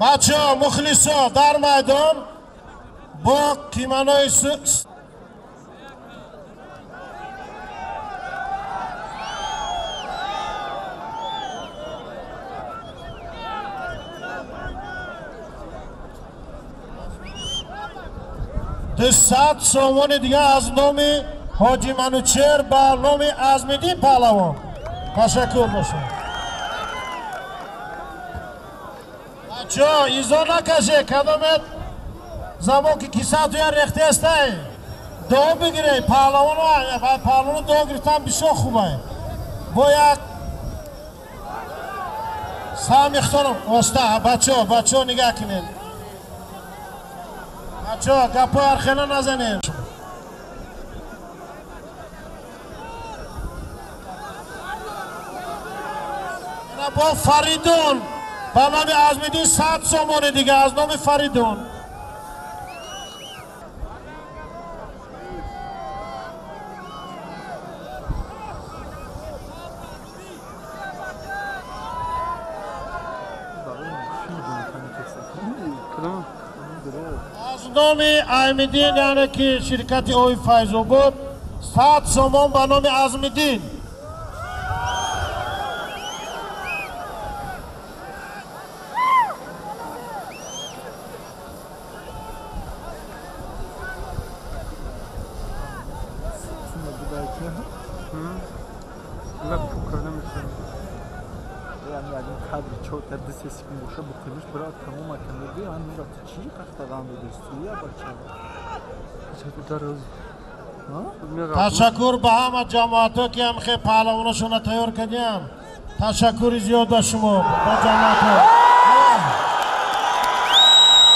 Бачаҳо, мухлисо дар майдон бо кимонои 200 сомони дига аз номи Ҳоҷи Манучер ба номи Азмиддин паҳлавон. Ташаккур бошад. Бачаҳо, изо накаше, кадомет замон ки кисатуя рехтестай, дуо бигиред паҳлавоно, паҳлавоно дуо гирифтан бисёр хубай. Бо як сами хитонам оста, бачаҳо, бачаҳо нигаҳ кунед. Бачаҳо, гапҳои архела назанед. Бо Фаридун ба номи Азмиддин 100 сомони дига аз номи Фаридун. Аз номи Аймиддин, яъне ки ширкати ои Файзобод, 100 сомон ба номи Азмиддин. Ташаккур ба ҳама ҷамоатҳо, ки ҳамхе паҳлавонашонро тайёр кардиям. Ташаккури зиёд ба шумо, ба ҷамоатҳо.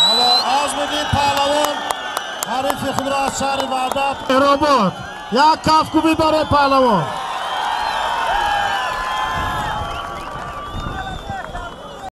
Ҳало Азмиддин паҳлавон ҳарифи худро аз шаҳри Ваҳдат Меҳробод. Як кафкӯбӣ барои паҳлавон.